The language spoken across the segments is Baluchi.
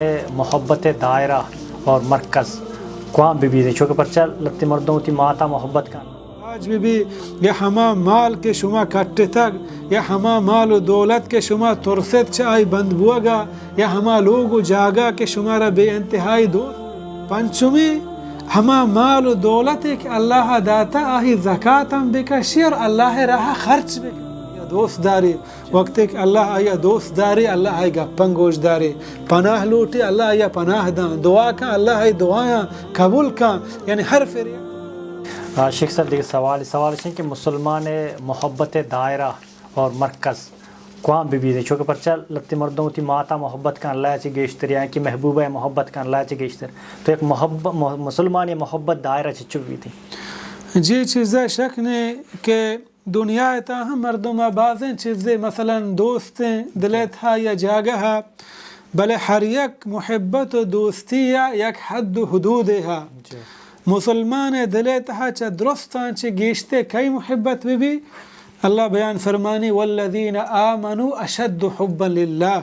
محبت دائرہ اور مرکز کوام بہ بیت، چونکہ پرچا لہتے مردم وتی ماتا محبت کن۔ راج بہ بی، یا ہما مال کہ شما کٹتگ، یا ہما مال و دولت کہ شما ترست چہ آئی بند بوگا، یا ہما لوگ و جاگہ کہ شمارا بے انتہائی دوست۔ پنچمی، ہما مال و دولتے کہ اللہ داتا، آہی زکات ہم بکشی اور اللہ راہ خرچ بکن۔ یا دوست داری، وقتے کہ اللہ آئی دوست داری، اللہ آئی گپن گوش داری، پناہ لوٹی، اللہ آئی پناہ دان، دعا کن، اللہ آئی دعایاں قبول کن، یعنی ہر فریا۔ آ، شیخ صاحب، دیگہ سوال، سوال اش انت کہ مسلمان محبت دائرہ اور مرکز کوام بہ بیت، چونکہ پرچا لہتے مردم وتی ماتا محبت کن اللہ چہ گیشتر، یا کہ محبوبہ محبت کن اللہ چہ گیشتر، تو یک محب-، مح-، مسلمان محبت دائرہ چچو بیت؟ جی، چیزا شک نے کہ دنیا ء تہا ہم مردم ء بازیں چیزے، مثلاً دوستیں دل ء تہا یا جاگہ ء، بلے ہر یک محبت و دوستی ء یک حد و حدودے ء۔ جی۔ مسلمان ء دل ء تہا چہ درستاں چہ گیشتر کئی محبت بہ بی؟ اللہ بیان فرمانی: والذین آمنوا اشد حبا للہ۔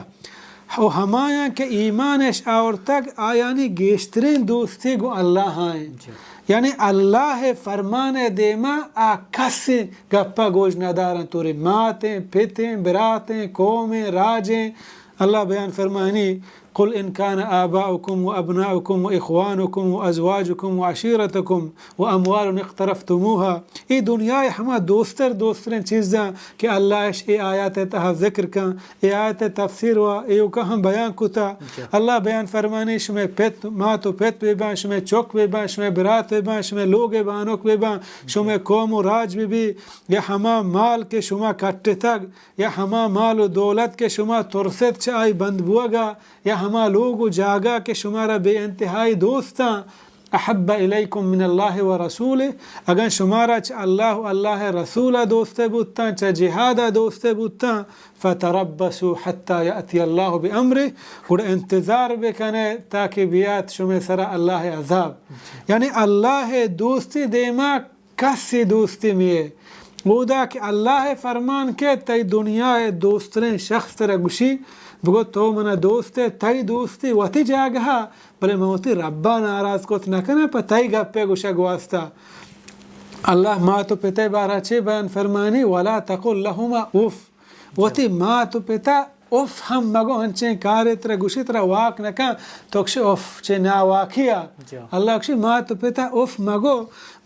و ہمایاں کہ ایمان اش آورتگ، آیانی گیشتریں دوستی گوں اللہ ء انت۔ جی۔ یعنی اللہ ء فرمان ء دیما آ کس گپ ء گوش نہ دارن، توری ماتیں، پتیں، براتیں، قومیں، راجیں۔ اللہ بیان فرمانی: قل ان کان آباؤکم و ابناؤکم و اخوانکم و ازواجکم و عشیرتکم و اموال اقترفتموها۔ اے دنیا ء ہما دوستر دوستریں چیزاں کہ اللہ اش اے آیات ء تہا ذکر کن، اے آیت ء تفسیر و ایوکا ہم بیان کتا۔ جی۔ اللہ بیان فرمانی: شمئے پت، مات و پت بہ باں، شمئے چک بہ باں، شمئے برات بہ باں، شمئے لوگ ء بانک بہ باں، جی۔ شمئے قوم و راج بہ بی، یا ہما مال کہ شما کٹتگ، یا ہما مال و دولت کہ شما ترست چہ آئی بند بوگا، یا ہما لوگ و جاگہ کہ شمارا بے انتہائی دوستاں، احب الیکم من اللہ و رسولہ، اگاں شمارا چہ اللہ و اللہ ء رسول ء دوست بوتاں، چہ جہاد ء دوست بوتاں، فتربصوا حتی یأتی اللہ بامرہ، گڑا انتظار بکنے تاکہ بیات شمے سرا اللہ ء عذاب۔ یعنی اللہ ء دوستی دیما کسی دوستی میے۔ اودا کہ اللہ ء فرمان کہ تئی دنیا ء دوستریں شخص ترا گوشی، بگو تو منا دوست ئے، تئی دوستی وتی جاگہ ء، بلے من وتی ربا ناراض کت نہ کناں پہ تئی گپ ء گوشگ واسطہ۔ اللہ مات و پت ء بارہ چے بیان فرمانی؟ ولا تقل لهما اف۔ وتی مات و پتا اف ہم مگو، انچیں کارے ترا گوشی ترا واک نہ کن، تو گوشی اف چے ناواکی ء۔ جا۔ اللہ گوشی مات و پتا اف مگو،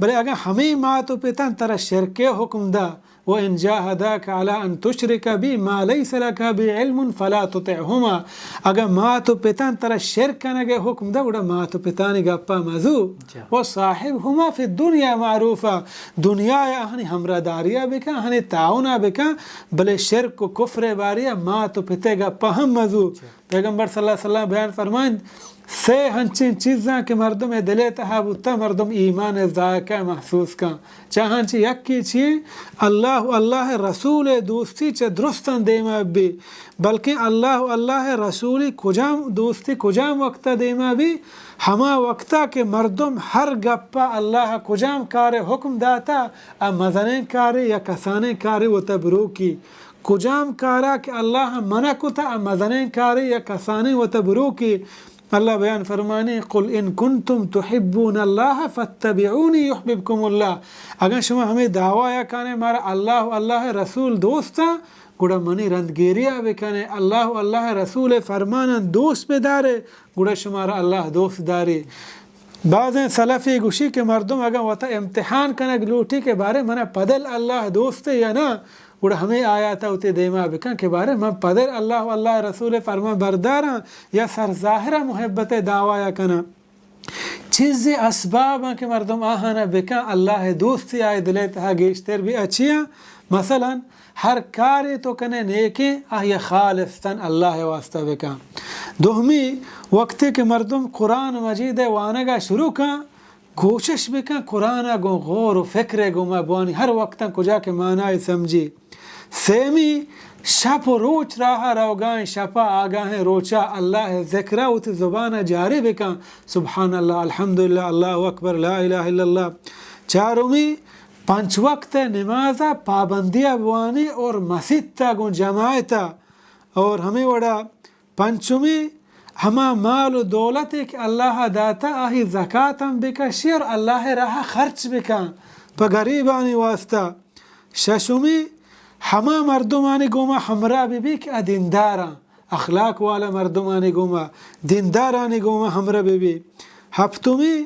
بلے اگاں ہمے مات و پتاں ترا شرک ء حکم دا، وان جاهداك على ان تشرك بي ما ليس لك به علم فلا تطعهما، اگاں مات و پتاں ترا شرک کنگ ء حکم دا، گڑا مات و پتانی گپا مزو۔ جا۔ وصاحبهما في الدنيا معروفا، دنیا ء آہانی ہمراہداری ء بکن، آہانی تعاون ء بکن، بلے شرک و کفر ء باری ء مات و پت ء گپا ہم مزو۔ جا۔ پیغمبر صلی اللہ علیہ وسلم بیان فرمائند، سے ہنچیں چیزاں کہ مردم ء دل ء تہا بوتا، مردم ایمان ء ذائقہ ء محسوس کن۔ چاہاں چہ یکے چی؟ اللہ و اللہ ء رسول ء دوستی چہ درستاں دیما بی، بلکیں اللہ و اللہ ء رسولی کجام دوستی کجام وقت ء دیما بی؟ ہما وقت ء کہ مردم ہر گپ ء اللہ ء کجام کار ء حکم داتا، آ مزنیں کارے یا کسانیں کارے وتا بروکی۔ کجام کارا کہ اللہ منع کتا، آ مزنیں کارے یا کسانیں وتا بروکی۔ اللہ بیان فرمانی، قل ان کنتم تحبون اللہ فاتبعونی یحببکم اللہ۔ اگاں شما ہمے دعوی ء کنے مارا اللہ و اللہ ء رسول دوستاں، گڑا منی رندگیری ء بکنے، اللہ و اللہ ء رسول ء فرماناں دوست بدارے، گڑا شمارا اللہ دوست داری۔ بازیں سلفے گوشی کہ مردم اگاں وتا امتحان کنگ لوٹی کہ بارے منا پدل اللہ دوست یا نہ، گڑا ہمے آیات ء وتی دیما بکن کہ بارے من پدل اللہ و اللہ ء رسول ء فرمان برداراں یا سر ظاہر ء محبت ء دعوی ء کناں۔ چیزے اسباباں کہ مردم آہانا بکن، اللہ ء دوستی آئے دل ء تہا گیشتر بی۔ اچیاں مثلاً ہر کارے تو کنے نیکیں، آہی خالصتاً اللہ ء واسطہ بکن۔ دومی، وقتے کہ مردم قرآن مجید ء وانگا شروع کن، کوشش بکن قرآن ء گوں غور و فکر ء گوما بوانی، ہر وقتاں کجا کہ معنی سمجھی۔ سیمی، شپ و روچ راہ ء روگائیں شپ ء آگاہیں روچ ء اللہ ء ذکر ء وتی زبان ء جاری بکن، سبحان اللہ، الحمدللہ، اللہ اکبر، لا الہ الا اللہ۔ چارمی، پنچ وقت ء نماز ء پابندی ء بوانی اور مسیت ء گوں جماعت ء اور ہمے وڑا پنچمی، ہما مال و دولتے کہ اللہ ءَ داتہ، آہی زکات ہم بکشی اور اللہ ءِ راہ ءَ خرچ بکن پہ گریبانی واسطہ۔ ششمی، ہما مردمانی گوما ہمراہ بہ بی کہ آ دینداراں، اخلاق والا مردمانی گوما، دیندارانی گوما ہمراہ بہ بی۔ ہپتمی،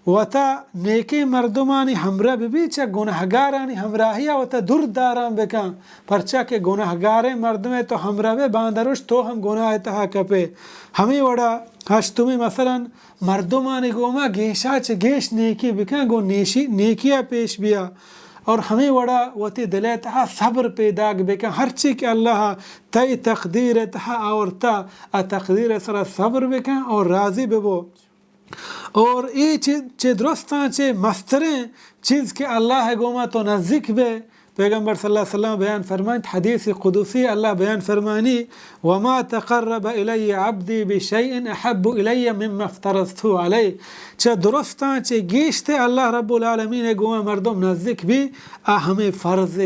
وتا نیکیں مردمانی ہمراہ بہ بی، چہ گناہگارانی ہمراہی ءَ وتا دور داران بکن، پرچا کہ گناہگاریں مردمے تو ہمراہ بے، باندروش تو ہم گناہ ءِ تہا کپے۔ ہمے وڑا ہشتمی، مثلاً مردمانی گوما گیشا چہ گیش نیکی بکن، گوں نیشی، نیکی ءَ پیش بیا۔ اور ہمے وڑا وتی دل ءِ تہا صبر پیداک بکن، ہرچی کہ اللہ ءَ تئی تقدیر ءِ تہا آورتا، آ تقدیر ءِ سرا صبر بکن اور راضی ببو۔ اور اے چہ، چہ درستاں چہ مستریں چیز کہ اللہ ءِ گوما تو نزدیک بے۔ پیغمبر صلی اللہ علیہ وسلم بیان فرمائنت، حدیث قدسی اللہ بیان فرمانی، وما تقرب الی عبدی بشیء احب الی مما افترضت علیہ۔ چہ درستاں چہ گیشتے اللہ رب العالمین ءِ گوما مردم نزدیک بی، آ ہمے فرض،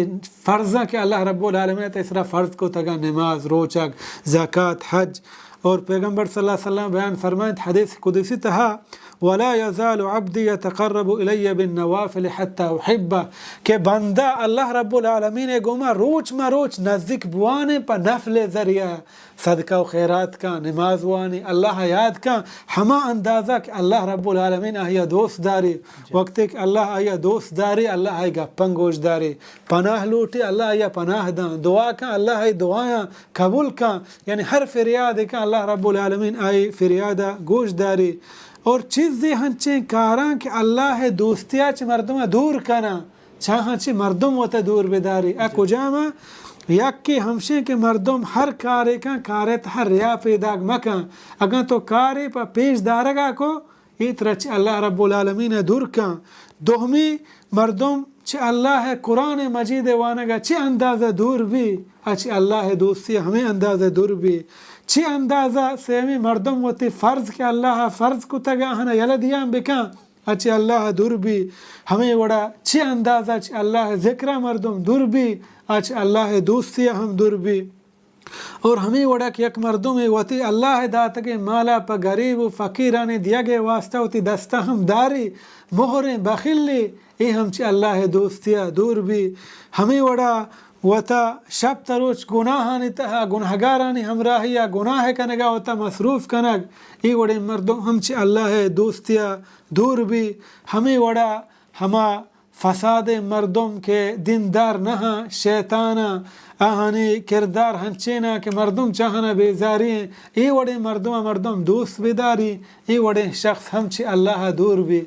فرضاں کہ اللہ رب العالمین ءَ تئی سرا فرض کتگاں، نماز، روچگ، زکات، حج۔ اور پیغمبر صلی اللہ علیہ وسلم بیان فرمائنت حدیث قدسی تہا، ولا یزال عبدی یتقرب الی بالنوافل حتی احبہ، کہ بندہ اللہ رب العالمین ءِ گوما روچ ما روچ نزدیک بوانے پہ نفل ذریعہ، صدقہ و خیرات کن، نماز وانی، اللہ ءَ یاد کن، ہما اندازہ کہ اللہ رب العالمین آئی ءَ دوست داری۔ وقتے کہ اللہ آئی ءَ دوست داری، اللہ آئی گپاں گوش داری، پناہ لوٹی، اللہ آئی ءَ پناہ داں، دعا کن، اللہ آئی دعایاں قبول کن، یعنی ہر فریادے کن، اللہ رب العالمین آئی فریاد ءَ گوش داری۔ اور چیزے ہنچیں کاراں کہ اللہ ءِ دوستی ءَ چہ مردم ءَ دور کناں، چاہاں چہ مردم وت ءَ دور بداری۔ آ کجام ءَ؟ یکے ہمشیں کہ مردم ہر کارے کن، کار ءِ تہا ریا پیداک مکن۔ اگاں تو کارے پہ پیش دارگ ءَ کو، اے ترا چہ اللہ رب العالمین ءَ دور کن۔ دومی، مردم چہ اللہ ءِ قرآن مجید ءِ وانگ ءَ چہ اندازہ دور بی، آ چہ اللہ ءِ دوستی ءَ ہمے اندازہ دور بی۔ چہ اندازہ سیمی، مردم وتی فرض کہ اللہ ءَ فرض کتگ آہاں یلہ دیان بکن، آ چہ اللہ ءَ دور بی۔ ہمے وڑا چہ اندازہ چہ اللہ ءِ ذکر ءَ مردم دور بی، آ چہ اللہ ءِ دوستی ءَ ہم دور بی۔ اور ہمے وڑا کہ یک مردمے وتی اللہ ءِ داتگیں مالا پہ گریب و فقیرانی دیگ ءِ واسطہ وتی دستا ہم داری، مہریں بخیلے، اے ہم چہ اللہ ءِ دوستی ءَ دور بی۔ ہمے وڑا وتا شپ تا روچ گناہانی تہا، گناہگارانی ہمراہی ءَ گناہ کنگ ءَ وتا مصروف کنگ، اے وڑیں مردم ہم چہ اللہ ءِ دوستی ءَ دور بی۔ ہمے وڑا ہما فسادیں مردم کہ دیندار نہ آں، شیطان آں، آہانی کردار ہنچین آں کہ مردم چہ آہانا بیزاری ایں، اے وڑیں مردم ءَ مردم دوست بداری، اے وڑیں شخص ہم چہ اللہ ءَ دور بی۔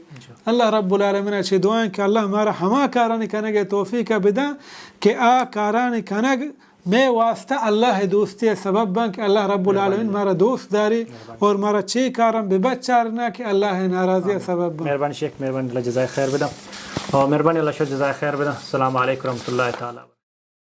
اللہ رب العالمین ءَ چہ دعا ایں کہ اللہ مارا ہما کارانی کنگ ءِ توفیق ءَ بداں کہ آ کارانی کنگ مئے واسطہ اللہ ءِ دوستی ءِ سبب بنت کہ اللہ رب العالمین مارا دوست داری اور مارا چے کاراں بہ بچارنا کہ اللہ ءِ ناراضی ءِ سبب بنت۔ مہربانی شیخ، مہربانی، اللہ جزائے خیر بداں۔ اور مہربانی، اللہ شو جزائے خیر بداں۔ السلام علیکم ورحمۃ اللہ تعالیٰ۔